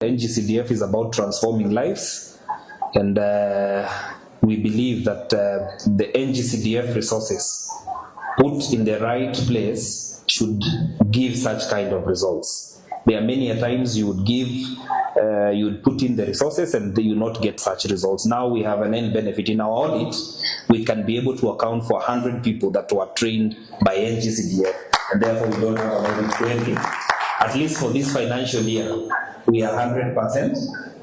NGCDF is about transforming lives, and we believe that the NGCDF resources put in the right place should give such kind of results. There are many a times you would give, you would put in the resources and you not get such results. Now we have an end benefit. In our audit, we can be able to account for 100 people that were trained by NGCDF, and therefore we don't have an audit query. At least for this financial year, we are 100%.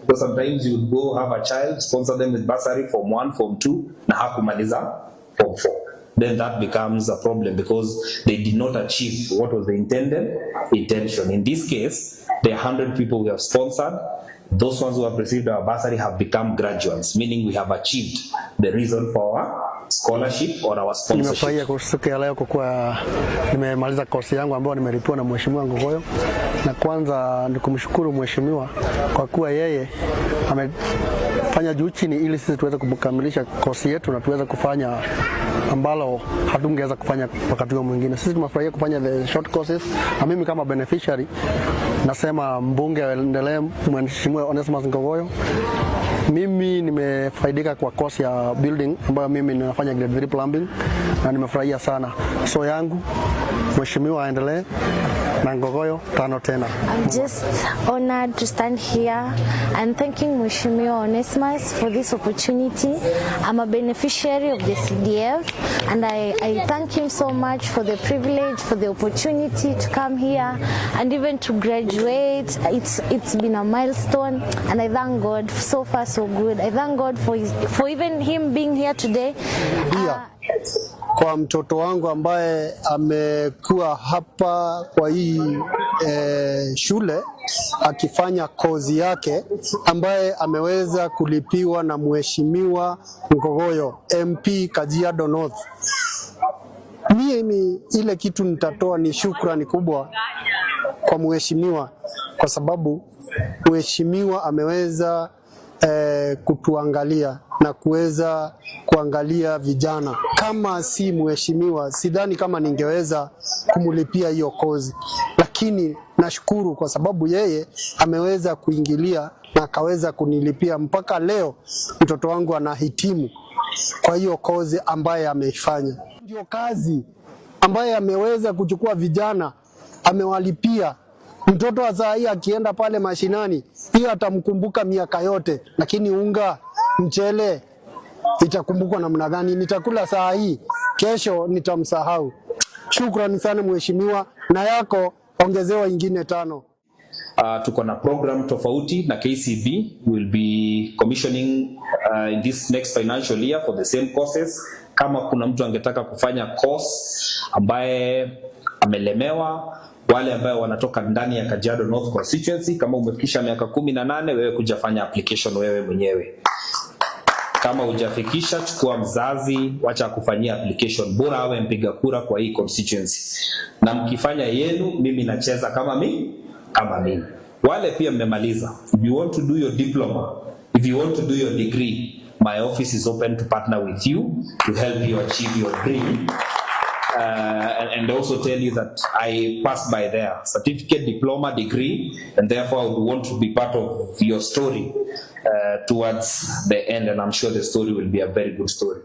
Because sometimes you would go have a child, sponsor them with bursary, Form 1, Form 2, na hakumaliza Form 4. Then that becomes a problem because they did not achieve what was the intended intention. In this case, the 100 people we have sponsored, those ones who have received our bursary have become graduates, meaning we have achieved the reason for our scholarship or our sponsorship. Nimefurahia kwa siku ya leo kwa kuwa nimemaliza kosi yangu ambayo nimelipiwa na Mheshimiwa Ngogoyo, na kwanza ni kumshukuru mheshimiwa kwa kuwa yeye amefanya juu chini ili sisi tuweze kukamilisha kosi yetu na tuweze kufanya ambalo hatungeweza kufanya wakati huo mwingine. Sisi tumefurahia kufanya the short courses, na mimi kama beneficiary nasema mbunge aendelee, Mheshimiwa Onesmus Ngogoyo. Mimi nimefaidika kwa course ya building ambayo mimi ninafanya grade 3 plumbing na nimefurahia sana. So yangu, mheshimiwa aendelee na Ngogoyo, tano tena. I'm just honored to stand here and thanking Mheshimiwa Onesmus for this opportunity. I'm a beneficiary of the CDF and I thank him so much for the privilege, for the opportunity to come here and even to graduate. It's been a milestone and I thank God. So far so good. I thank God for even him being here today. Pia kwa mtoto wangu ambaye amekuwa hapa kwa hii shule akifanya kozi yake ambaye ameweza kulipiwa na Mheshimiwa Ngogoyo, MP Kajiado North. Mimi ile kitu nitatoa ni shukrani kubwa kwa mheshimiwa kwa sababu mheshimiwa ameweza kutuangalia na kuweza kuangalia vijana. Kama si mheshimiwa, sidhani kama ningeweza kumlipia hiyo kozi, lakini nashukuru kwa sababu yeye ameweza kuingilia na akaweza kunilipia mpaka leo mtoto wangu anahitimu kwa hiyo kozi ambaye ameifanya. Ndio kazi ambaye ameweza kuchukua vijana amewalipia. Mtoto wa saa hii akienda pale mashinani, hiyo atamkumbuka miaka yote, lakini unga, mchele itakumbukwa namna gani? Nitakula saa hii, kesho nitamsahau. Shukrani sana mheshimiwa, na yako ongezewa ingine tano. Tuko na program tofauti na KCB will be commissioning in this next financial year for the same courses. Kama kuna mtu angetaka kufanya course ambaye amelemewa, wale ambayo wanatoka ndani ya Kajiado North constituency, kama umefikisha miaka 18, wewe kuja fanya application wewe mwenyewe. Kama hujafikisha, chukua mzazi, wacha kufanyia application, bora awe mpiga kura kwa hii constituency. Na mkifanya yenu, mimi nacheza kama mimi. Wale pia mmemaliza, if you want to do your diploma, if you want to do your degree, my office is open to partner with you to help you achieve your dream. And also tell you that I passed by there, certificate, diploma, degree, and therefore I would want to be part of your story towards the end, and I'm sure the story will be a very good story.